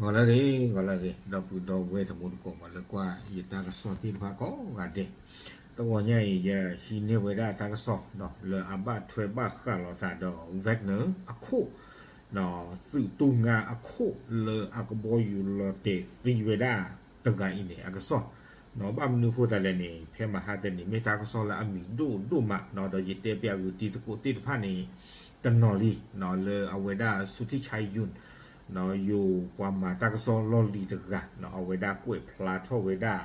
ဂီၤလၢအဂ့ၤ, ဂီၤလၢအဂ့ၤ, ဒီပုၢ်ဒီဝဲၢ်တံၤသကိး မၤလၢကွၢ်ယတၢ်ကစီၣ်သ့ၣ်တဖၣ်ကိးဂၤဒဲး, တဂီၤညါအံၤ ယဟံးန့ၢ်ဝဲဒၣ်တၢ်ကစီၣ် လၢအဘၣ်ထွဲဘၣ်ဃးလိာ်သးဒီး Wagner အခိၣ် သုးတူၢ်ငါအခိၣ်လၢအကဘီယူၤလီၤတဲာ်သံဝဲဒၣ်တဂၤအံၤန့ၣ် အကစီၣ်, ဘၣ်မနုၤအဃိသတးလဲၣ်န့ၣ် ဖဲမဟါတနံၤ မ့ၢ်တၢ်ကစီၣ်လၢအမံၤဒိၣ်ဒိၣ်မး ဒီးယတဲပျးဂုာ်တံၤသကိးသ့ၣ်တဖၣ်န့ၣ် တနီၤလံ လၢအဝဲဒၣ် Suthik Chayyoung ယိၤပှၤမၤတၢ်ကစီၣ်လီၢ်လံၤတဂၤ အဝဲဒၣ်ကွဲးဖျါထီၣ်ဝဲဒၣ်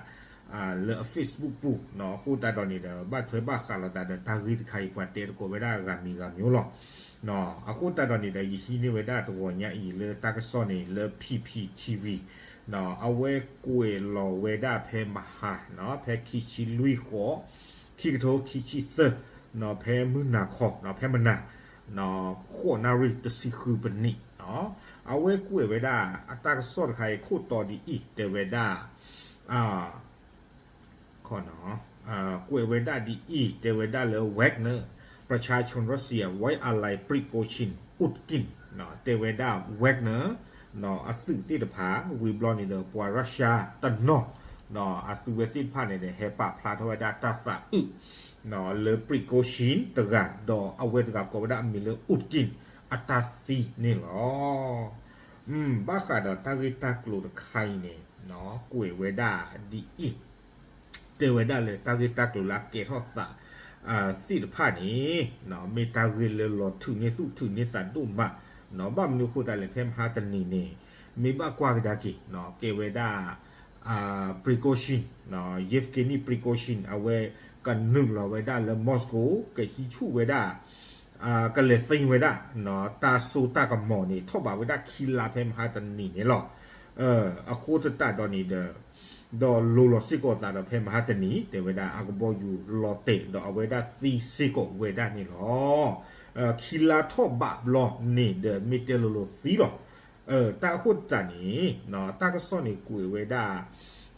လၢအ Facebook ပူၤ အဃိသတးဒီးန့ၣ်ဒီး ဘၣ်ထွဲဘၣ်ဃးလိာ်သးဒီးတၢ်ဂ့ၢ်တခါအံၤ ပှၤတဲသကိးဝဲဒၣ်ဂၤမံၤဂၤမံၤလီၤ. အဃိသတးဒီးန့ၣ်ဒီး ယဟံးန့ၢ်ဝဲဒၣ်တဂီၤညါအံၤလၢတၢ်ကစီၣ်န့ၣ် လၢ P P T V အဝဲကွဲးလီၤဝဲဒၣ်ဖဲမဟါ ဖဲခံဆံလွံၢ်ဃီ ခံကထိခံဆံသၢ ဖဲမုၢ်နၤခီ ဖဲမနၤ ဃိးနၣ်ရံၣ်တဆံဃုပနံး အဝဲကွဲးဝဲဒၣ်အတၢ်ကစီၣ်တခါအံၤ ခိၣ်တီဒ်အံၤ တဲဝဲဒၣ် ကွဲးဝဲဒၣ်ဒ်အံၤ တဲဝဲဒၣ်လၢ Wagner ประชาชนรัสเซียไว้อาลัย Prigozhin อุดกิน တဲဝဲဒၣ် Wagner အသုးသ့ၣ်တဖၣ် ဝံၤဘျီန့ၣ်ဒီး ပှၤ Russia တနီၤ အသုးဝဲသ့ၣ်တဖၣ်န့ၣ်ဒီး ဟဲပာ်ဖျါထီၣ်ဝဲဒၣ်တၢ်သးအုး လၢ Prigozhin တဂၤ ဒီးအဝဲတဂၤကိးဝဲဒၣ်အမံၤလၢ Utkin အတၢ်သံန့ၣ်လီၤ. ဘၣ်ဃးဒီးတၢ်ဂ့ၢ်တၢ်ကျိၤတခါအံၤန့ၣ် ကွဲးဝဲဒၣ်ဒ်အံၤ တဲဝဲဒၣ်လၢတၢ်ဂ့ၢ်တၢ်ကျိၤလၢအကဲထီၣ်သး သ့ၣ်တဖၣ်န့ၣ် မ့ၢ်တၢ်ဂ့ၢ်လၢလီၤထုးန့ၢ်သူၣ်ထုးန့ၢ်သးဒိၣ်မး ဘၣ်မနုၤအဃိသတးလဲၣ် ဖဲမဟါတနံၤန့ၣ် မ့ၢ်ဘၣ်ကွၢ်ကဒါက့ၤ ကဲဝဲဒၣ် Prigozhin, Yevgeny Prigozhin အဝဲကနုာ်လီၤဝဲဒၣ်လၢ Moscow ကဟံးဆူၣ်ဝဲဒၣ် ကလဲၤသ့ဝဲဒၣ် တၢ်စိတၢ်ကမီၤန့ၣ် ထီၣ်ဘးဝဲဒၣ်ခံလါဖဲမဟါတနံၤန့ၣ်လီၤ. အဃိသတးဒီးန့ၣ်ဒီး ဒီးလိၤလီၤစ့ၢ်ကီးသးဒီးဖဲမဟါတနံၤ တဲဝဲဒၣ်အကဘီယူၤလီၤတဲာ် ဒီးအဝဲဒၣ်သံစ့ၢ်ကီးဝဲဒၣ်န့ၣ်လီၤ. ခံလါထီၣ်ဘးဘျီန့ၣ်ဒီး မ့ၢ်တဲလိၤလိၤသံလီၤ. တၢ်အဃိသတးန့ၣ် တၢ်ကစီၣ်န့ၣ်ကွဲးဝဲဒၣ်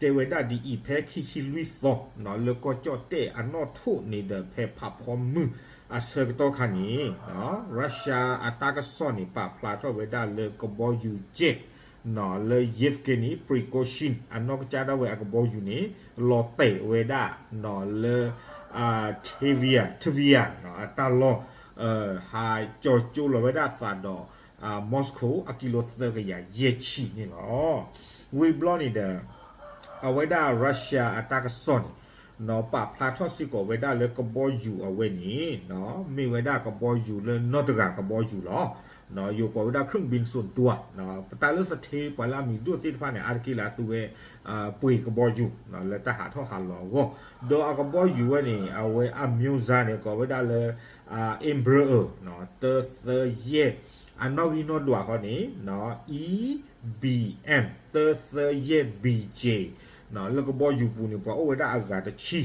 တဲဝဲဒၣ်ဒ်အံၤ ဖဲခံဆံလွံၢ်သီ လၢကီၢ်ကၠီၣ်တဲၣ်အနီၣ်ထိၣ်န့ၣ်ဒီး ဖဲဖးဖီမုၢ်အဆၢကတီၢ်ခါန့ၣ် Russia အတၢ်ကစီၣ်န့ၣ် ပာ်ဖျါထီၣ်ဝဲဒၣ်လၢကဘီယူၤ jet လၢ Yevgeny Prigozhin အနီၢ်ကစၢ်ဒၣ်ဝဲအကဘီယူၤန့ၣ် လီၤတဲာ်ဝဲဒၣ် လၢ Tver, Tver အတၢ်လီၢ် ဟးကၠီၤကၠိလီၤဝဲဒၣ်သးဒီး Moscow အကံလိသၢကယၤယဲၢ်ဆံန့ၣ်လီၤ. ဝံၤဘျီန့ၣ်ဒီး အဝဲဒၣ် Russia အတၢ်ကစီၣ်န့ၣ် ပာ်ဖျါထီၣ်စ့ၢ်ကီးဝဲဒၣ်လၢကဘီယူၤအဝဲန့ၣ် မ့ၢ်ဝဲဒၣ်ကဘီယူၤလၢနီၢ်တဂၤကဘီယူၤလီၤ. ယိၤကိးဝဲဒၣ် เครื่องบินส่วนตัว ပတၢ်လၢသထ့ပှၤလၢအမံၤဒိၣ်သ့ၣ်တဖၣ်န့ၣ် အါတက့ၢ်လၢအသူဝဲ ပှ့ၤကဘီယူၤ လၢတၢ်ဟးထီၣ်ဟးလီၤအဂီၢ် ဒီးအကဘီယူၤဝဲန့ၣ် အဝဲအမျိုးအစားန့ၣ် ကိးဝဲဒၣ်လၢ Embraer တၢသၢယဲၢ် အနီၣ်ဂံၢ်နီၣ်ဒွးဃီန့ၣ် E B M တၢသၢယဲၢ် B J လၢကဘီယူၤပူၤန့ၣ် ပှၤအိၣ်ဝဲဒၣ်အဂၤတဆံ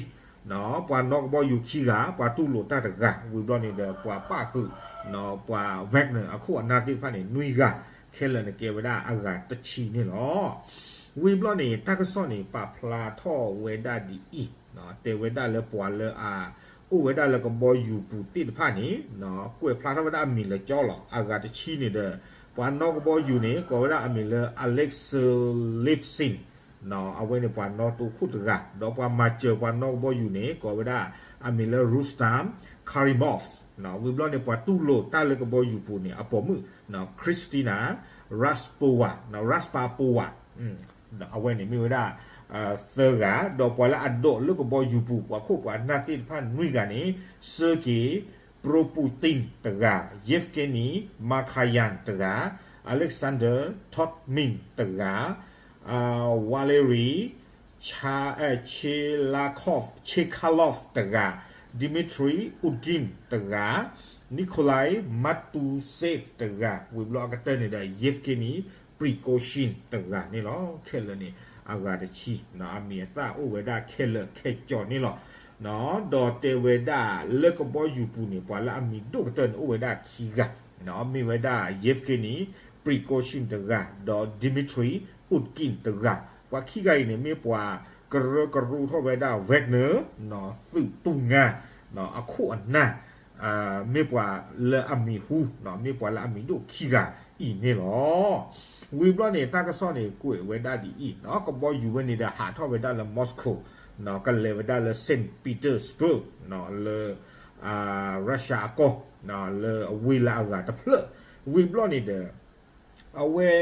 ပှၤနီၣ်ကဘီယူၤခံဂၤ ပှၤတူၢ်လိာ်တၢ်တဂၤ ဝံၤဘျီန့ၣ်ဒီး ပှၤပၣ်ဃုာ် ပှၤ Wagner အခိၣ်အနၢ်သ့ၣ်တဖၣ်န့ၣ် နွံဂၤ ခဲလၢာ်န့ၣ်ကဲဝဲဒၣ်အဂၤတဆံန့ၣ်လီၤ. ဝံၤဘျီန့ၣ် တၢ်ကစီၣ်န့ၣ် ပာ်ဖျါထီၣ်ဝဲဒၣ်ဒ်အံၤ တဲဝဲဒၣ်လၢပှၤလၢအ အိၣ်ဝဲဒၣ်လၢကဘီယူၤပူၤသ့ၣ်တဖၣ်န့ၣ် ကွဲးဖျါထီၣ်ဝဲဒၣ်အမံၤလၢကၠီလီၤ. အဂၤတဆံန့ၣ်ဒီး ပှၤနီၣ်ကဘီယူၤန့ၣ် ကိးဝဲဒၣ်အမံၤလၢ Alexei Lifshin အဝဲန့ၣ်ပှၤနီၣ်တိခိၣ်တဂၤ ဒီးပှၤမၤစၢၤပှၤနီၣ်ကဘီယူၤန့ၣ် ကိးဝဲဒၣ်အမံၤလၢ Rustam Karimov ဝံၤဘျီန့ၣ် ပှၤတူၢ်လိာ်တၢ်လၢကဘီယူၤပူၤန့ၣ် အပိာ်မုၣ် Kristina Raspova, Raspapova အဝဲန့ၣ်မ့ၢ်ဝဲဒၣ် သၢဂၤ ဒီးပှၤလၢအဒိးလၢကဘီယူၤပူၤ ပှၤခိၣ်ပှၤနၢ်သ့ၣ်တဖၣ်နွံဂၤန့ၣ် Sergei Proputyn တဂၤ, Yevgeny Markayan တဂၤ, Alexander Todmin တဂၤ, Valery Chekhalov တဂၤ, Dmitry Utkin တဂၤ, Nikolai Matusev တဂၤ, ဝံၤဘျီအကတၢၢ်န့ၣ်ဒီး Yevgeny Prigozhin တဂၤန့ၣ်လီၤ. ခဲလၢာ်န့ၣ် အဂၤတဆံ အမံၤအသၣ်အိၣ်ဝဲဒၣ်ခဲလၢာ်ခဲဆ့န့ၣ်လီၤ. ဒီးတဲဝဲဒၣ်လၢကဘီယူၤပူၤန့ၣ် ပှၤလၢအမံၤဒိၣ်ကတၢၢ်န့ၣ် အိၣ်ဝဲဒၣ်ခံဂၤ မ့ၢ်ဝဲဒၣ် Yevgeny Prigozhin တဂၤ ဒီး Dmitry Utkin တဂၤ, ပှၤခံဂၤအံၤန့ၣ် မ့ၢ်ပှၤကရၢကရိထီၣ်ဝဲဒၣ် Wagner သုးတူၢ်ငါ အခိၣ်အနၢ် မ့ၢ်ပှၤလၢအမံၤဟူ မ့ၢ်ပှၤလၢအမံၤဒိၣ်ခံဂၤအံၤန့ၣ်လီၤ. ဝံၤဘျီန့ၣ် တၢ်ကစီၣ်န့ၣ်ကွဲးဝဲဒၣ်ဒ်အံၤ, ကဘီယူၤဝဲန့ၣ်ဒီးဟးထီၣ်ဝဲဒၣ်လၢ Moscow, ကလဲၤဝဲဒၣ်လၢ Saint Petersburg လၢ Russia အကီၢ်, လၢအဝ့ၢ်လၢအဂၤတဖျၢၣ်, ဝံၤဘျီန့ၣ်ဒီး အဝဲ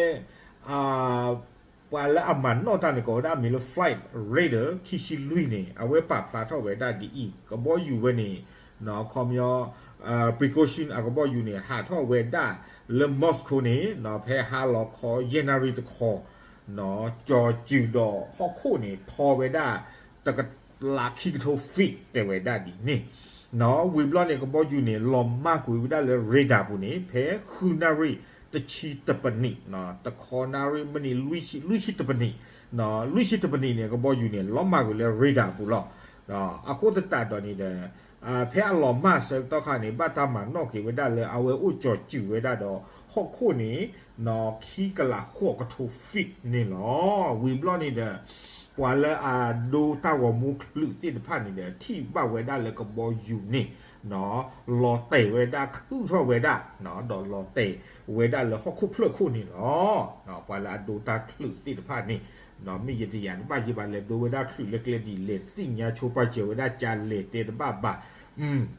ပှၤလၢအမၤနီၣ်တၢ်န့ၣ် ကိးဝဲဒၣ်အမံၤလၢ Flight Radar ခံဆံလွံၢ်န့ၣ် အဝဲပာ်ဖျါထီၣ်ဝဲဒၣ်ဒ်အံၤ, ကဘီယူၤဝဲန့ၣ် ခီပညီ Prigozhin အကဘီယူၤန့ၣ် ဟးထီၣ်ဝဲဒၣ်လၢ Moscow န့ၣ် ဖဲဟါလီၤခီယဲၢ်နၣ်ရံၣ်တခီ, ကၠီၤစုၤဒီးဟီၣ်ခိၣ်န့ၣ် ထီဝဲဒၣ် တကလးခံကထိ feet တဲဝဲဒၣ်ဒ်န့ၣ်, ဝံၤဘျီန့ၣ် ကဘီယူၤန့ၣ် လီၤမၢ်ကွံာ်ဝဲဒၣ်လၢ radar ပူၤန့ၣ် ဖဲဃုနၣ်ရံၣ်တဆံတပနံး, တခီနၣ်ရံၣ်မံးနံး လွံၢ်ဆံတပနံး, လွံၢ်ဆံတပနံးန့ၣ် ကဘီယူၤန့ၣ် လီၤမၢ်ကွံာ်လၢ radar ပူၤလီၤ. အဃိသတးဒီးန့ၣ်ဒီး ဖဲအလီၤမၢ်ဆၢကတီၢ်ခါန့ၣ် ဘၣ်တၢ်မၤနီၣ်က့ၤဝဲဒၣ်လၢအဝဲအိၣ်ကၠီၤစုၤဝဲဒၣ်ဒီး ဟီၣ်ခိၣ်န့ၣ် ခံကလးဃိးကထိ feet န့ၣ်လီၤ. ဝံၤဘျီန့ၣ်ဒီး ပှၤလၢအဒိတၢ်ဂီၤမူချုးသ့ၣ်တဖၣ်န့ၣ်ဒီး ထံၣ်ဘၣ်ဝဲဒၣ်လၢကဘီယူၤန့ၣ် လီၤတဲာ်ဝဲဒၣ်ခုၣ်ထီၣ်ဝဲဒၣ် ဒီးလီၤတဲာ်ဝဲဒၣ်လၢဟီၣ်ခိၣ်ဖျၢၣ်ခိၣ်န့ၣ်လီၤ. ပှၤလၢအဒိတၢ်ချုးသ့ၣ်တဖၣ်န့ၣ် မ့ၢ်ယတယာ်တဘၣ်ယဘၣ်လဲၤဒိဝဲဒၣ်ချုးလၢကျဲဒ်လဲၣ် သ့ၣ်ညါဆိပာ်စၢၤဝဲဒၣ်ကလဲၤတဲတဘၣ်ဘၣ်.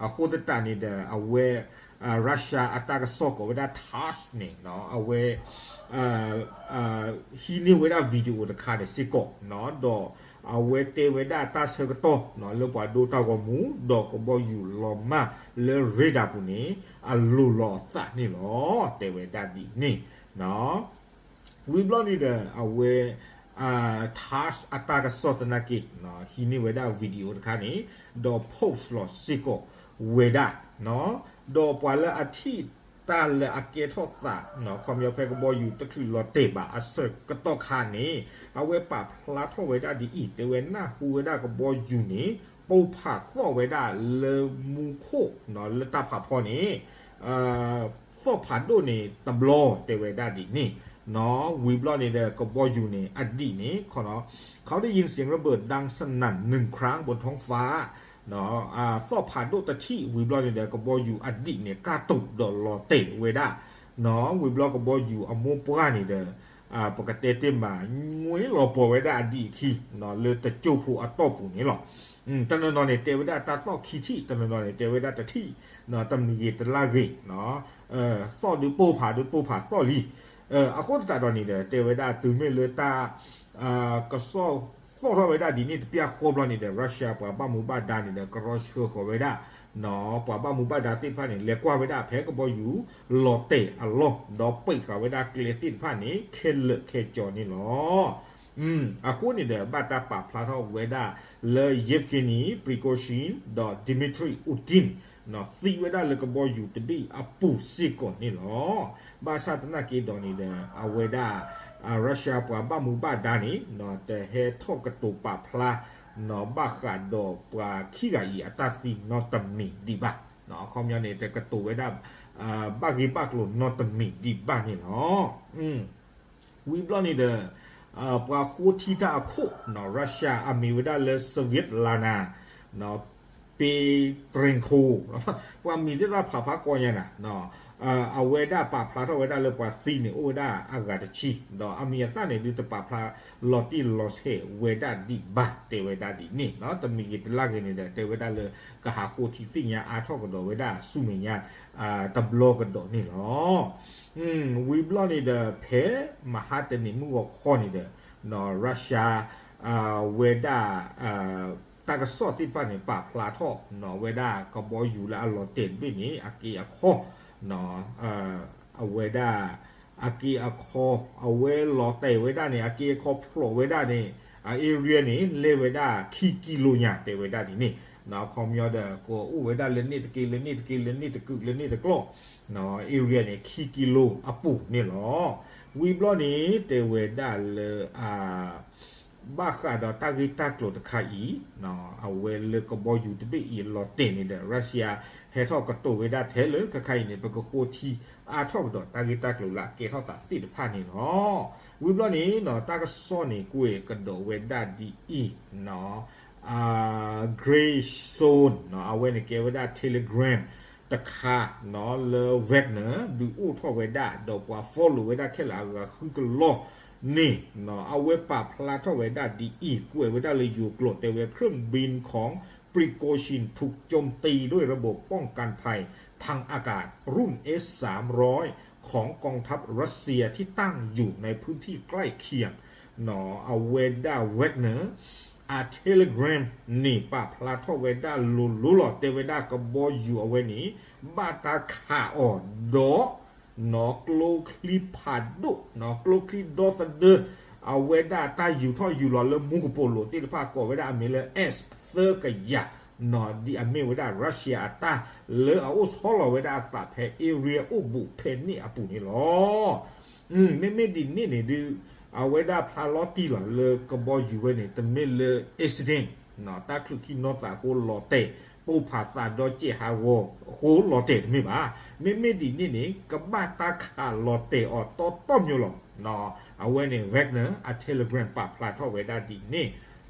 အဃိသတးန့ၣ်ဒီး အဝဲ Russia အတၢ်ကစီၣ်ကိးဝဲဒၣ် TASS န့ၣ် အဝဲ ဟံးန့ၢ်ဝဲဒၣ် video တခါန့ၣ်စ့ၢ်ကီး ဒီးအဝဲတဲဝဲဒၣ်တၢ်ဆၢကတီၢ် လၢပှၤဒိတၢ်ဂီၤမူ ဒီးကဘီယူၤလီၤမၢ်လၢ radar ပူၤန့ၣ် အလိၤလီၤအသးန့ၣ်လီၤ တဲဝဲဒၣ်ဒ်န့ၣ် ဝံၤဘျီန့ၣ်ဒီး အဝဲ TASS အတၢ်ကစီၣ်သနာ်က့ ဟံးန့ၢ်ဝဲဒၣ် video တခါန့ၣ် ဒီး post လီၤစ့ၢ်ကီးဝဲဒၣ် ဒီးပှၤလၢအထံၣ်တၢ်လၢအကဲထီၣ်သး ခီပညီဖဲကဘီယူၤတချုးလီၤတဲာ်ဘၣ်အဆၢကတီၢ်ခါန့ၣ် အဝဲပာ်ဖျါထီၣ်ဝဲဒၣ်ဒ်အံၤ တဲဝဲနၢ်ဟူဝဲဒၣ်ကဘီယူၤန့ၣ် ပိၢ်ဖးသီၣ်ဝဲဒၣ်လၢမူခိၣ် လၢတၢ်ဖးဖီန့ၣ် သီၣ်ဖးဒိၣ်န့ၣ်တဘျီတဲဝဲဒၣ်ဒ်န့ၣ် ဝံၤဘျီန့ၣ်ဒီးကဘီယူၤန့ၣ် အဒံးန့ၣ် เขาได้ยินเสียงระเบิดดังสนั่นหนึ่งครั้งบนท้องฟ้า သီၣ်ဖးဒိၣ်တထံၣ် ဝံၤဘျီန့ၣ်ဒီး ကဘီယူၤအဒံးန့ၣ် ကၢ်တူာ်ဒီးလီၤတဲာ်ဝဲဒၣ် ဝံၤဘျီကဘီယူၤအမိၢ်ပှၢ်န့ၣ်ဒီး ပကတဲတ့ၢ်မး ငွ့လီၤပှီၤဝဲဒၣ်အဒံးအခံ လၢတကၠိဖိအတီၢ်ပူၤန့ၣ်လီၤ. တနီၤနီၤန့ၣ် တဲဝဲဒၣ်တၢ်သီၣ်ခံထံၣ်, တနီၤနီၤန့ၣ် တဲဝဲဒၣ်တထံၣ်, တမံၤဂ့ၤတလၢ်ဂ့ၤ, သီၣ်ဒုးပိၢ်ဖးဒုးပိၢ်ဖးသီၣ်လံ. အဃိသတးဒီးန့ၣ်ဒီး တဲဝဲဒၣ်တုၤမ့ၢ်လၢတၢ် ကစီၣ်သီၣ်ထီၣ်ဝဲဒၣ်ဒ်န့ၣ်တပျၢ်ဃီဘျီန့ၣ်ဒီး Russia ပှၤဘၣ်မူဘၣ်ဒါန့ၣ်ဒီး ကရီဆှၢဃီၤဝဲဒၣ် ပှၤဘၣ်မူဘၣ်ဒါသ့ၣ်တဖၣ်န့ၣ် လဲၤကွၢ်ဝဲဒၣ်ဖဲကဘီယူၤလီၤတဲာ်အလီၢ် ဒီးပံးဃာ်ဝဲဒၣ်ကျဲသ့ၣ်တဖၣ်န့ၣ် ခဲလၢာ်ခဲကၠီန့ၣ်လီၤ. အဃိန့ၣ်ဒီး ဘၣ်တၢ်ပာ်ဖျါထီၣ်ဝဲဒၣ်လၢ Yevgeny Prigozhin ဒီး Dmitry Utkin သံဝဲဒၣ်လၢကဘီယူၤတဘ့ၣ်အပူၤစ့ၢ်ကီးန့ၣ်လီၤ. ဘၣ်ဆၣ်သနာ်က့ဒီးန့ၣ်ဒီး အဝဲဒၣ် Russia ပှၤဘၣ်မူဘၣ်ဒါန့ၣ် တဟဲထီၣ်ကတိၤပာ်ဖျါ ဘၣ်ဃးဒီးပှၤခံဂၤအံၤအတၢ်သံနီတမံၤဒံးဘၣ်. အခီပညီန့ၣ် တကတိၤဝဲဒၣ် ဘၣ်ဂ့ၢ်ဘၣ်ကျိၤနီတမံၤဒံးဘၣ်န့ၣ်လီၤ. ဝံၤဘျီန့ၣ်ဒီး ပှၤဃိထံတၢ်အခိၣ် Russia အမံၤဝဲဒၣ်လၢ Svetlana Petrenko ပှၤမံၤသ့ၣ်တဖၣ်ဖးဖးကီညါနၤ အဝဲဒၣ်ပာ်ဖျါထီၣ်ဝဲဒၣ်လၢပှၤသံန့ၣ် အိၣ်ဝဲဒၣ်အဂၤတဆံ ဒီးအမံၤအသၣ်န့ၣ် ဒုးတပာ်ဖျါလီၤတံၢ်လီၤဆဲးဝဲဒၣ်ဒံးဘၣ် တဲဝဲဒၣ်ဒ်န့ၣ် တမံၤဂ့ၤတလၢ်ဂ့ၤန့ၣ်ဒီး တဲဝဲဒၣ်လၢကဟးဃိထံသ့ၣ်ညါအါထီၣ်ကဒီးဝဲဒၣ်ဆူမဲာ်ညါ တဘျီကဒီးန့ၣ်လီၤ. ဝံၤဘျီန့ၣ်ဒီး ဖဲမဟါတနံၤမုၢ်ဂီၤခီန့ၣ်ဒီး Russia ဝဲဒၣ် တၢ်ကစီၣ်သ့ၣ်တဖၣ်န့ၣ် ပာ်ဖျါထီၣ်ဝဲဒၣ်ကဘီယူၤလၢအလီၤတဲာ်တဘ့ၣ်န့ၣ် အက့အခီ အဝဲဒၣ် အက့အခီ အဝဲလီၤတဲာ်ဝဲဒၣ်န့ၣ် အက့အခီဖျိးဝဲဒၣ်န့ၣ် အ area န့ၣ် လဲၢ်ဝဲဒၣ်ခံကံလိညါ တဲဝဲဒၣ်ဒ်န့ၣ် အခီပညီဒီး ကအိၣ်ဝဲဒၣ်လၢန့ၣ်တက့ လၢန့ၣ်တက့ လၢန့ၣ်တကုာ် လၢန့ၣ်တကျီၢ် area န့ၣ် ခံကံလိအပူၤန့ၣ်လီၤ. ဝံၤဘျီန့ၣ် တဲဝဲဒၣ်လၢ ဘၣ်ဃးဒီးတၢ်ဂ့ၢ်တၢ်ကျိၤတခါအံၤ အဝဲလၢကဘီယူၤတဘ့ၣ်အံၤလီၤတဲာ်န့ၣ်ဒီး Russia ဟဲထီၣ်ကတိၤဝဲဒၣ်ထဲလၢခဲခါအံၤန့ၣ် ပကဃိထံအါထီၣ်ကဒီးတၢ်ဂ့ၢ်တၢ်ကျိၤလၢအကဲထီၣ်သးသ့ၣ်တဖၣ်န့ၣ်လီၤ. ဝံၤဘျီန့ၣ် တၢ်ကစီၣ်န့ၣ်ကွဲးကဒီးဝဲဒၣ်ဒ်အံၤ Gray Zone အဝဲန့ၣ်ကဲဝဲဒၣ် Telegram တခါနီၤ လၢ Wagner ဒုးအိၣ်ထီၣ်ဝဲဒၣ် ဒီးပှၤ follow ဝဲဒၣ်ခဲလၢာ်အဂၤဃုကလီၢ်န့ၣ် အဝဲပာ်ဖျါထီၣ်ဝဲဒၣ်ဒ်အံၤ ကွဲးဝဲဒၣ်လၢယိၤကျိာ်တဲဝဲ เครื่องบินของ Prigozhin ถูกโจมตีด้วยระบบป้องกันภัยทางอากาศรุ่น เอสสามร้อย ของกองทัพรัสเซียที่ตั้งอยู่ในพื้นที่ใกล้เคียง နီၤ အဝဲဒၣ် Wagner အ Telegram န့ၣ် ပာ်ဖျါထီၣ်ဝဲဒၣ်လိၤလိၤလီၤ တဲဝဲဒၣ်ကဘီယူၤအဝဲန့ၣ် ဘၣ်တၢ်ခးအီၤဒီး နီၤ ကျိချံဖးဒိၣ် နီၤ ကျိချံဒီသဒၢ အဝဲဒၣ်တၢ်ယူၤထီၣ်ယူၤလီၤလၢမူကပိာ်လိၤသ့ၣ်တဖၣ် ကိးဝဲဒၣ်အမံၤလၢ S သၢကယၤ နီၤ ဒ်အမ့ၢ်ဝဲဒၣ် Russia အတၢ် လၢအအိၣ်ဆီလီၤဝဲဒၣ်အသးဖဲ area အိၣ်ဘူးဖဲန့ၣ်အပူၤန့ၣ်လီၤ. မ့မ့ၢ်ဒ်န့ၣ်န့ၣ်ဒုး အဝဲဒၣ်ဖျါလီၤတံၢ်လီၤလၢကဘီယူၤဝဲန့ၣ် တမ့ၢ်လၢ accident နီၤ တၢ်ချုးခံနီၢ်သးအဃိလီၤတဲာ် ပိၢ်ဖးသးဒီးစဲးဟးဂီၤအဃိလီၤတဲာ်တမ့ၢ်ဘၣ်. မ့မ့ၢ်ဒ်န့ၣ်န့ၣ် ကဘၣ်တၢ်ခးလီၤတဲာ်အီၤတီတီမၠိလီၤ. အဝဲန့ၣ် Wagner အ Telegram ပာ်ဖျါထီၣ်ဝဲဒၣ်ဒ်န့ၣ်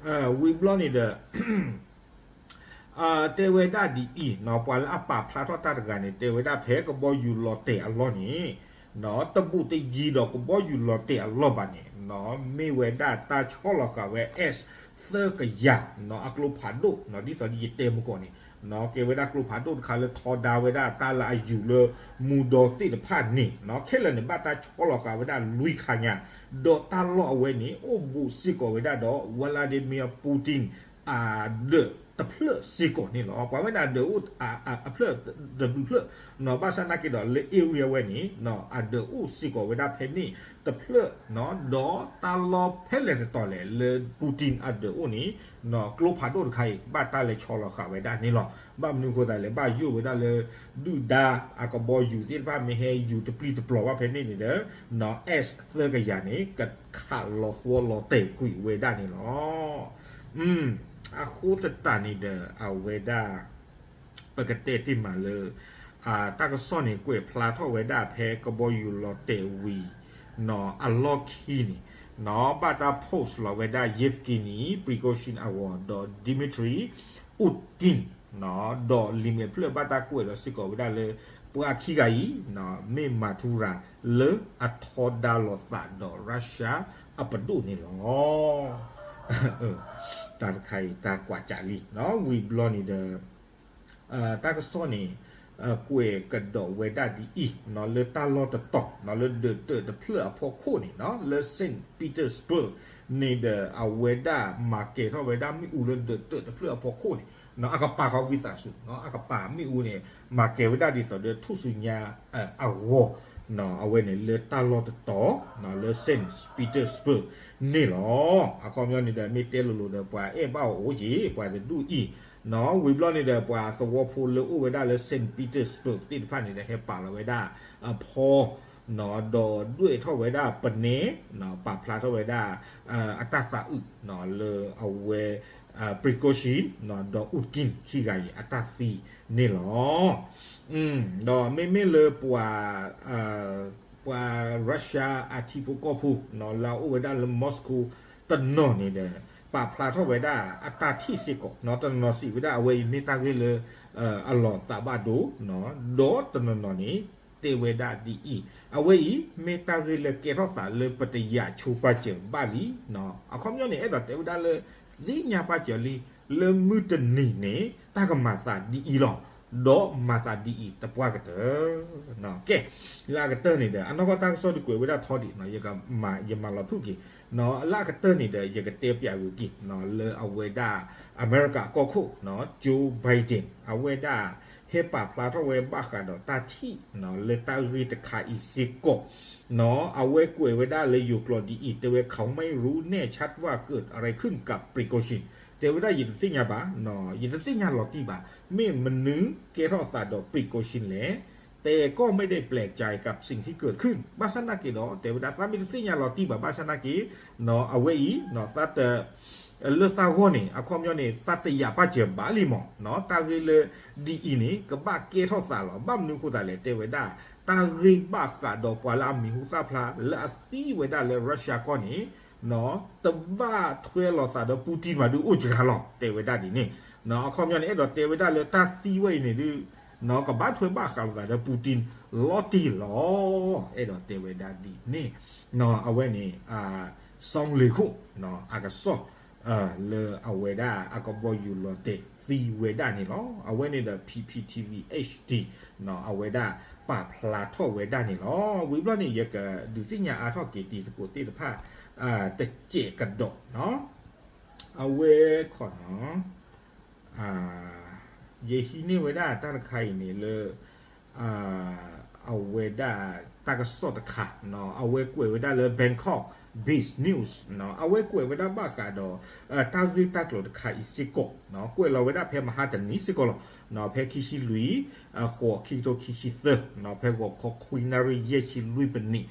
ဝံၤဘျီန့ၣ်ဒီး တဲဝဲဒၣ်ဒ်အံၤနီၤ ပှၤလၢအပာ်ဖျါထီၣ်တၢ်တဂၤန့ၣ် တဲဝဲဒၣ်ဖဲကဘီယူၤလီၤတဲာ်အလီၢ်န့ၣ် တဘူးတယံၤဒီးကဘီယူၤလီၤတဲာ်အလီၢ်ဘၣ်န့ၣ် မ့ၢ်ဝဲဒၣ်တၢ်ဆီလီၤဃာ်ဝဲ S သၢကယၤ အကျိဖးဒိၣ် ဒ်သိးဒ်ယတဲမုၢ်ကီၢ်န့ၣ် ကဲဝဲဒၣ်ကျိဖးဒိၣ်တခါလၢထီဒါဝဲဒၣ်တၢ်လၢအယူၤလၢမူဒီသ့ၣ်တဖၣ်န့ၣ် ခဲလၢာ်န့ၣ် ဘၣ်တၢ်ဆီလီၤဃာ်ဝဲဒၣ်လွံၢ်ခါညါ ဒီးတၢ်လီၢ်အဝဲန့ၣ် အိၣ်ဘူးစ့ၢ်ကီးဝဲဒၣ်ဒီး Vladimir Putin အဒၢးတဖျၢၣ်စ့ၢ်ကီးန့ၣ်လီၤ. ပှၤဝဲန့ၣ်အဒၢးအိၣ်အဖျၢၣ်တဘျုးဖျၢၣ် ဘၣ်ဆၣ်နာ်က့ဒီးလၢ area ဝဲန့ၣ် အဒၢးအိၣ်စ့ၢ်ကီးဝဲဒၣ်ဖဲန့ၣ်တဖျၢၣ် ဒီးတၢ်လီၢ်ဖဲလဲၣ်တတီၤလဲၣ်လၢ Putin အဒၢးအိၣ်န့ၣ် ကျိဖးဒိၣ်တခါအံၤ ဘၣ်တၢ်လဲၤဆီလီၤဃာ်ဝဲဒၣ်န့ၣ်လီၤ. ဘၣ်မနုၤအဃိသတးလဲၣ် ဘၣ်ယိၣ်ဝဲဒၣ်လၢ ဒုၣ်ဒါအကဘီယူၤသ့ၣ်တဖၣ်မ့ၢ်ဟဲယူၤတပျံၤတပျီၤဘၣ်ဖဲန့ၣ်န့ၣ်ဒီး နီၤ S သၢကယၤန့ၣ် ကခးလီၤသီလီၤတဲာ်ကွံာ်ဝဲဒၣ်န့ၣ်လီၤ. အဃိသတးန့ၣ်ဒီး အဝဲဒၣ် ပကတဲတ့ၢ်မးလၢ တၢ်ကစီၣ်န့ၣ် ကွဲးဖျါထီၣ်ဝဲဒၣ်ဖဲကဘီယူၤလီၤတဲာ်ဝံၤ နီၤ အလီၢ်ခံန့ၣ် နီၤ ဘၣ်တၢ် post လီၤဝဲဒၣ် Yevgeny Prigozhin အဂီၢ်ဒီး Dmitry Utkin နီၤ ဒီးလံာ်မဲာ်ဖျၢၣ် ဘၣ်တၢ်ကွဲးဒီးစ့ၢ်ကီးဝဲဒၣ်လၢ ပှၤခံဂၤအံၤ မ့ၢ်မၤထူရၤလၢအထီဒါလိာ်သးဒီး Russia အပဒိၣ်န့ၣ်လီၤ. တၢ်တခါအံၤ တၢ်ကွၢ်ကၠးလံ ဝံၤဘျီန့ၣ်ဒီး တၢ်ကစီၣ်န့ၣ် ကွဲးကဒီးဝဲဒၣ်ဒ်အံၤ လၢတၢ်လီၢ်တတီၤ လၢဒၢးတၢးတဖျၢၣ်အဖီခိၣ်န့ၣ် လၢ Saint Petersburg န့ၣ်ဒီး အဝဲဒၣ်မၤကဲၤထီၣ်ဝဲဒၣ်မ့ၣ်အူလၢဒၢးတၢးတဖျၢၣ်အဖီခိၣ်န့ၣ် အကပၤဃီဝံသးစူၤ အကပၤမ့ၣ်အူန့ၣ် မၤကဲၤဝဲဒၣ်ဒ်သိးဒီးထူၣ်စုညါအဂီၢ် အဝဲန့ၣ်လၢတၢ်လီၢ်တတီၤ လၢ Saint Petersburg န့ၣ်လီၤ. အခီပညီန့ၣ်ဒီး မ့ၢ်တဲလိၤလိၤဒီး ပှၤအဲၣ်ဘၣ်အီၤအိၣ်က့ၤ ပှၤတဒူၣ်အံၤ ဝံၤဘျီန့ၣ်ဒီး ပှၤသဝီဖိလၢအိၣ်ဝဲဒၣ်လၢ Saint Petersburg သ့ၣ်တဖၣ်န့ၣ်ဒီး ဟဲပာ်လီၤဝဲဒၣ်အဖီ ဒီးဒွဲၣ်ထီၣ်ဝဲဒၣ်ပနဲ ပာ်ဖျါထီၣ်ဝဲဒၣ် အတၢ်သးအုး လၢအဝဲ Prigozhin ဒီး Utkin ခံဂၤအံၤအတၢ်သံန့ၣ်လီၤ. ဒီးမ့မ့ၢ်လၢပှၤ ပှၤ Russia အထံဖိကီၢ်ဖိ လၢအအိၣ်ဝဲဒၣ်လၢ Moscow တနီၤန့ၣ်ဒီး ပာ်ဖျါထီၣ်ဝဲဒၣ်အတၢ်ထံၣ်စ့ၢ်ကီး တနီၤစံးဝဲဒၣ်အဝဲအံၤမ့ၢ်တၢ်ဂ့ၢ်လၢ အလီၤသးဘၣ်ဒိ ဒီးတနီၤနီၤန့ၣ် တဲဝဲဒၣ်ဒ်အံၤ အဝဲအံၤမ့ၢ်တၢ်ဂ့ၢ်လၢကဲထီၣ်သးလၢပတယာ်ဆိပာ်စၢၤဘၣ်လံ အခီပညီန့ၣ် အဲၣ်ဒိးတဲဝဲဒၣ်လၢ သ့ၣ်ညါပာ်စၢၤလံ လၢမုၢ်တနံၤန့ၣ် တၢ်ကမၤသးဒ်အံၤလီၤ ဒီးမၤသးဒ်အံၤတပှၢ်ကတၢၢ် ကဲ လၢအကတၢၢ်န့ၣ်ဒီး အနီၢ်ကီၢ်တၢ်ကစီၣ်ဒုးကွဲးဝဲဒၣ်ထီဒံး ယမၤလီၤဖုၣ်က့ၤ လၢအကတၢၢ်န့ၣ်ဒီး ယကတဲပၠးဂုာ်က့ၤ လၢအဝဲဒၣ် အမဲရကၤကီၢ်ခိၣ် Joe Biden အဝဲဒၣ် ဟဲပာ်ဖျါထီၣ်ဝဲဘၣ်ဃးဒီးတၢ်ထံၣ် လၢတၢ်ဂ့ၢ်တခါအံၤစ့ၢ်ကီး အဝဲကွဲးဝဲဒၣ်လၢယိၤကျိာ်ဒ်အံၤ တဲဝဲ เขาไม่รู้แน่ชัดว่าเกิดอะไรขึ้นกับ Prigozhin တဲဝဲဒၣ်ယတသ့ၣ်ညါဘၣ် ယတသ့ၣ်ညါလီၤတံၢ်ဘၣ် မ့ၢ်မနုၤကဲထီၣ်သးဒီး Prigozhin လဲၣ် แต่ก็ไม่ได้แปลกใจกับสิ่งที่เกิดขึ้น ဘၣ်ဆၣ်နာ်က့ဒီး တဲဝဲဒၣ်သးမ့ၢ်တသ့ၣ်ညါလီၤတံၢ်ဘၣ် ဘၣ်ဆၣ်နာ်က့ အဝဲအံၤ သးတ လၢသးဂီၢ်န့ၣ် အခီပညီန့ၣ် သးတယာ်ပာ်စၢၤဘၣ်လံမး တၢ်ဂ့ၢ်လၢဒ်အံၤန့ၣ် ကဘၣ်ကဲထီၣ်သးလီၤ ဘၣ်မနုၤအဃိသတးလဲၣ် တဲဝဲဒၣ် တၢ်ဂ့ၢ်ဘၣ်ဃးဒီးပှၤလၢအမံၤဟူသၣ်ဖျါ လၢအသံဝဲဒၣ်လၢ Russia ကီၢ်န့ၣ် တဘၣ်ထွဲလိာ်သးဒီး Putin မးဒုးအိၣ်စှၤလီၤ တဲဝဲဒၣ်ဒ်န့ၣ် အခီပညီန့ၣ် အဲၣ်ဒိးတဲဝဲဒၣ်လၢတၢ်သံဝဲအံၤန့ၣ်ဒုး ကဘၣ်ထွဲဘၣ်ဃးလိာ်သးဒီး Putin လီၤတံၢ်လီၤ. အဲၣ်ဒိးတဲဝဲဒၣ်ဒ်န့ၣ်, အဝဲန့ၣ် စီၤလ့ၤခိၣ် အကစီၣ် လၢအဝဲဒၣ်အကဘီယူၤလီၤတဲာ်သံဝဲဒၣ်န့ၣ်လီၤ. အဝဲန့ၣ်ဒီး P P T V H D အဝဲဒၣ်ပာ်ဖျါထီၣ်ဝဲဒၣ်န့ၣ်လီၤ. ဝံၤဘျီန့ၣ် ယကဒုးသ့ၣ်ညါအါထီၣ်က့ၤတံၤသကိးသ့ၣ်တဖၣ် တစဲးကဒီး အဝဲခီနီၤ ယဟံးန့ၢ်ဝဲဒၣ်တၢ်တခါအံၤန့ၣ်လၢ အဝဲဒၣ်တၢ်ကစီၣ်တခါ အဝဲကွဲးဝဲဒၣ်လၢ Bangkok Biz News အဝဲကွဲးဝဲဒၣ်ဘၣ်ဃးဒီး တၢ်ဂ့ၢ်တၢ်ကျိၤတခါအံၤစ့ၢ်ကီး ကွဲးလီၤဝဲဒၣ်ဖဲမဟါတနံၤစ့ၢ်ကီးလီၤ. ဖဲခံဆံလွံၢ် အဃိး ခံကထိခံဆံသၢ ဖဲဂီၤခီခွံနၣ်ရံၣ်ယဲၢ်ဆံလွံၢ်ပနံး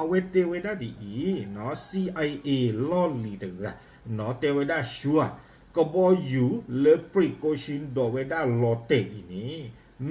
အဝဲတဲဝဲဒၣ်ဒ်အံၤ C I A လီၢ်လံၤတဂၤ တဲဝဲဒၣ် ဆှၢ ကဘီယူၤလၢ Prigozhin ဒိးဝဲဒၣ်လီၤတဲာ်အံၤန့ၣ်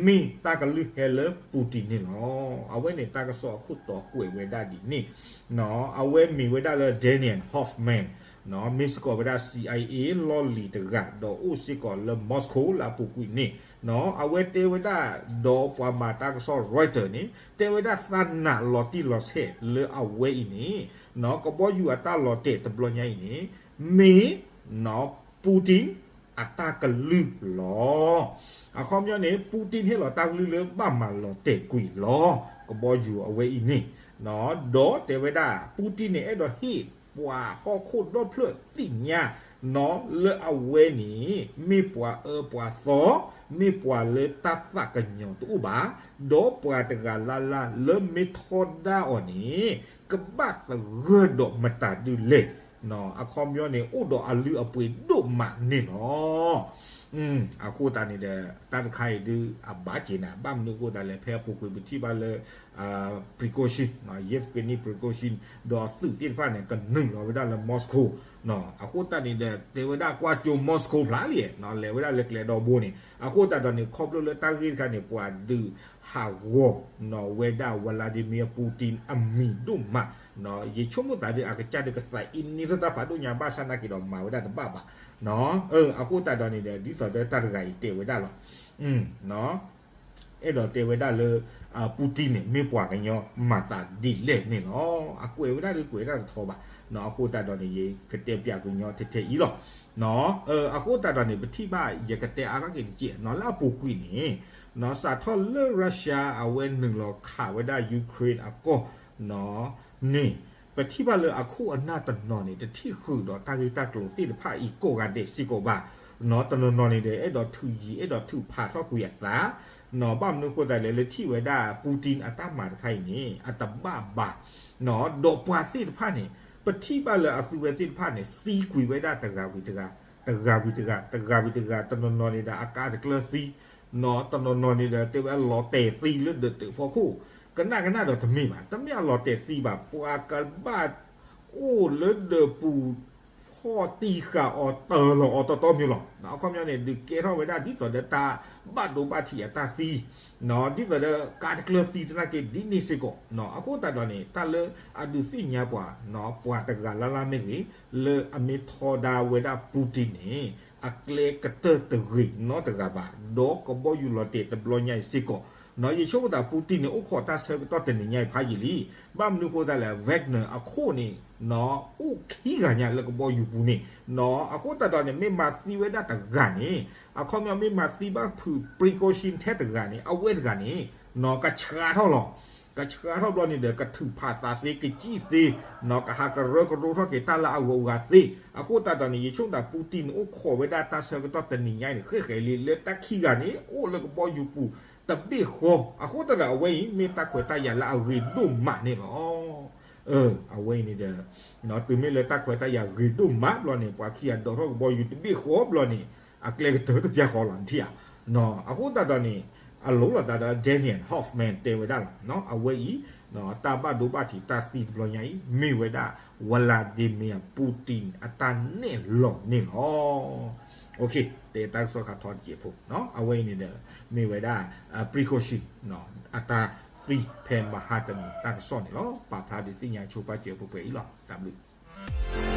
မ့ၢ်တၢ်ကလုၢ်ဟဲလၢ Putin န့ၣ်လီၤ. အဝဲန့ၣ်တၢ်ကစီၣ်အခိၣ်တီကွဲးဝဲဒၣ်ဒ်န့ၣ် အဝဲမ့ၢ်ဝဲဒၣ်လၢ Daniel Hoffman မ့ၢ်စ့ၢ်ကီးဝဲဒၣ် C I A လီၢ်လံၤတဂၤ ဒီးအိၣ်စ့ၢ်ကီးလၢ Moscow လၢအပူၤကွံာ်န့ၣ် အဝဲတဲဝဲဒၣ်ဒီးပှၤမၤတၢ်ကစီၣ် Reuters န့ၣ် တဲဝဲဒၣ်သးနာ်လီၤတံၢ်လီၤဆဲးလၢအဝဲအံၤန့ၣ် ကဘီယူၤအတၢ်လီၤတဲာ်တဘျီညါအံၤန့ၣ် မ့ၢ် Putin အတၢ်ကလုၢ်လီၤ. အခီပညီန့ၣ် Putin ဟ့ၣ်လီၤတၢ်ကလုၢ်လၢဘၣ်မၤလီၤတဲာ်ကွံာ်လီၤ ကဘီယူၤအဝဲအံၤန့ၣ် ဒီးတဲဝဲဒၣ် Putin န့ၣ် အဲၣ်ဒိးဟ့ၣ်ပှၤဟီၣ်ခိၣ်ဒီဖျၢၣ်သ့ၣ်ညါ လၢအဝဲန့ၣ် မ့ၢ်ပှၤအၢပှၤသီ မ့ၢ်ပှၤလၢတၢ်သးကညီၤတအိၣ်ဘၣ်, ဒီးပှၤတဂၤလၢ်လၢ်လၢမ့ၢ်ထီဒါအီၤန့ၣ် ကဘၣ်သဂၢၢ်ဒီးမတၤဒုလဲၣ်. အခီပညီန့ၣ် အိၣ်ဒီးအလုၢ်အပှ့ၤဒိၣ်မးန့ၣ်လီၤ. အဃိသတးန့ၣ်ဒီး တၢ်တခါအံၤဒုး အဘၣ်က့ၤနၤ ဘၣ်မနုၤအဃိသတးလဲၣ် ဖဲအပူၤကွံာ်ပထံၣ်ဘၣ်လၢ Prigozhin, Yevgeny Prigozhin ဒီးအသုးသ့ၣ်တဖၣ်န့ၣ် ကနုာ်လီၤဝဲဒၣ်လၢ Moscow အဃိသတးန့ၣ်ဒီး တဲဝဲဒၣ်ကွၢ်ကၠိ Moscow ဖျါလံ, လဲၤဝဲဒၣ်လၢကျဲဒီဘိန့ၣ် အဃိသတးဒီးန့ၣ် ခီဖျိလၢတၢ်ဂ့ၢ်တခါန့ၣ် ပှၤဒုးဟးဂီၤဝဲဒၣ် Vladimir Putin အမံၤဒိၣ်မး, ယဆိကမိၣ်သးဒုး အကစၢ်ဒုးကသးအံၤန့ၢ်ထီၣ်တၢ်ဖးဒိၣ်ညါဘၣ်ဆၣ်နာ်က့ၤဒီးမၤဝဲဒၣ်တဘၣ်ဘၣ်. အဃိသတးဒီးန့ၣ်ဒီး ဒ်သိးဒီးတၢ်တဂၤအံၤတဲဝဲဒၣ်လီၤ အဲၣ်ဒိးတဲဝဲဒၣ်လၢ Putin န့ၣ် မ့ၢ်ပှၤကညီမၤသးဒ်လဲၣ်န့ၣ်လီၤ. အကွဲးဝဲဒၣ်ဒုးကွဲးဒၣ်တထီဘၣ်. အဃိသတးဒီးန့ၣ် ယကတဲပၠးကညီထဲထဲအံၤလီၤ. အဃိသတးဒီးန့ၣ် ပထံၣ်ဘၣ် ယကတဲအါထီၣ်က့ၤတက့ၢ် လၢအပူၤကွံာ်န့ၣ် စးထီၣ်လၢ Russia အဝဲနုာ်လီၤခးဝဲဒၣ် Ukraine အကီၢ်န့ၣ် ပထံၣ်ဘၣ်လၢအခိၣ်အနၢ်တနီၤန့ၣ် တထံၣ်ဃုာ်ဒီးတၢ်ဂ့ၢ်တၢ်ကျိၤသ့ၣ်တဖၣ်အံၤကိးဂၤဒဲးစ့ၢ်ကီးဘၣ်. တနီၤနီၤန့ၣ်ဒီး အဲၣ်ဒိးထုးယံၤ အဲၣ်ဒိးထုးဖးထီၣ်ကွံာ်အသး ဘၣ်မနုၤအဃိသတးလဲၣ် လၢထံၣ်ဝဲဒၣ် Putin အတၢ်မၤတခါအံၤန့ၣ် အတဘၣ်ဘၣ်. ဒီးပှၤသ့ၣ်တဖၣ်န့ၣ် ပထံၣ်ဘၣ်လၢအသုဝဲသ့ၣ်တဖၣ်န့ၣ် သံကွံာ်ဝဲဒၣ်တဂၤဝံၤတဂၤ, တဂၤဝံၤတဂၤ, တဂၤဝံၤတဂၤ, တနီၤနီၤန့ၣ်ဒီးအကါတကျၢၤသံ, တနီၤနီၤန့ၣ်ဒီးတဲဝဲအလီၤတဲာ်သံလၢဒၢးတၢးဖီခိၣ်, ကနၣ်ကနၣ်ဒီးတမ့ၢ်ဘၣ်, တမ့ၢ်အလီၤတဲာ်သံဘၣ်, ပှၤကဘၣ်အိၣ်လၢဒၢးပူၤ ဖီၣ်တံၢ်ဃာ်အီၤတၢ်လီၤအီၤတီတီမ့ၢ်လီၤ. အခီပညီန့ၣ် ဒုးကဲထီၣ်ဝဲဒၣ်ဒ်သိးဒီးတၢ်ဘၣ်ဒိဘၣ်ထံးအတၢ်သံ, ဒ်သိးဒီးကါတကျၢၤသံသနာ်က့ ဒ်န့ၣ်စ့ၢ်ကီး. အဃိသတးဒီးန့ၣ် တၢ်လၢအဒုးသ့ၣ်ညါပှၤ ပှၤတဂၤလၢ်လၢ်မ့ၢ်ဂ့ၤ လၢအမ့ၢ်ထီဒါဝဲဒၣ် Putin န့ၣ် အကျဲကတၢၢ်တဂ့ၤနီတဂၤဘၣ်, ဒီးကဘီယူၤလီၤတဲာ်တဘျီညါအံၤစ့ၢ်ကီး. ယဆိကမိၣ်သး Putin န့ၣ် အိၣ်ခိးတၢ်ဆၢကတီၢ်တနံၤညါအံၤဖးယံာ်လံ. ဘၣ်မနုၤအဃိသတးလဲၣ် Wagner အခိၣ်န့ၣ် အိၣ်ခံဂၤညါလၢကဘီယူၤပူၤန့ၣ်, အဃိသတးဒီးန့ၣ် မ့ၢ်မၤသံဝဲဒၣ်တဂၤန့ၣ် အခီပညီမ့ၢ်မၤသံဘၣ်ဖုး Prigozhin ထဲတဂၤန့ၣ် အဝဲတဂၤန့ၣ် ကဆှါထီၣ်လီၤ. ကဆှါထီၣ်ဘျီန့ၣ်ဒီး ကထုးဖးသးသ့ ကစံၣ်သ့, ကဟးကရၢကရိထီၣ်က့ၤတၢ်လၢအဂုၤအဂၤသ့. အဃိသတးဒီးန့ၣ် ယဆိကမိၣ်သး Putin န့ၣ် အိၣ်ခိးဝဲဒၣ်တၢ်ဆၢကတီၢ်တနံၤညါအံၤန့ၣ် ဃဲဃဲလံ လၢတၢ်ခံဂၤန့ၣ် အိၣ်လၢကဘီယူၤပူၤတဘ့ၣ်ဃီ. အဃိသတးဒီးအဝဲအံၤ မ့ၢ်တၢ်ခွဲးတၢ်ယာ်လၢအဂ့ၤဒိၣ်မးန့ၣ်လီၤ. အဝဲအံၤန့ၣ်ဒီး တုၤမ့ၢ်လၢတၢ်ခွဲးတၢ်ယာ်ဂ့ၤဒိၣ်မးဘျီန့ၣ် ပှၤခံဂၤဒိးထီၣ်ကဘီယူၤတဘ့ၣ်ဃီဘျီန့ၣ် အကျဲကတၢၢ်တပျၢ်ဃီလီၤ နထံၣ်ဧါ. အဃိသတးဒီးန့ၣ် အလိၤလိာ်သးဒီး Daniel Hoffman တဲဝဲဒၣ်လီၤ. အဝဲအံၤ တၢ်ဘၣ်ဒိဘၣ်ထံးတၢ်သံတဘျီညါအံၤ မ့ၢ်ဝဲဒၣ် Vladimir Putin အတၢ်နဲၣ်လီၤန့ၣ်လီၤ. တဲတၢ်ကစီၣ်ခါထီတစဲးဖိ, အဝဲအံၤန့ၣ်ဒီး မ့ၢ်ဝဲဒၣ် Prigozhin အတၢ်သံဖဲမဟါတနံၤတၢ်ကစီၣ်န့ၣ်လီၤ. ပာ်ဖျါဒုးသ့ၣ်ညါဆိပာ်စၢၤပှဲၤပှဲၤအံၤလီၤ. တၢ်ဘျုး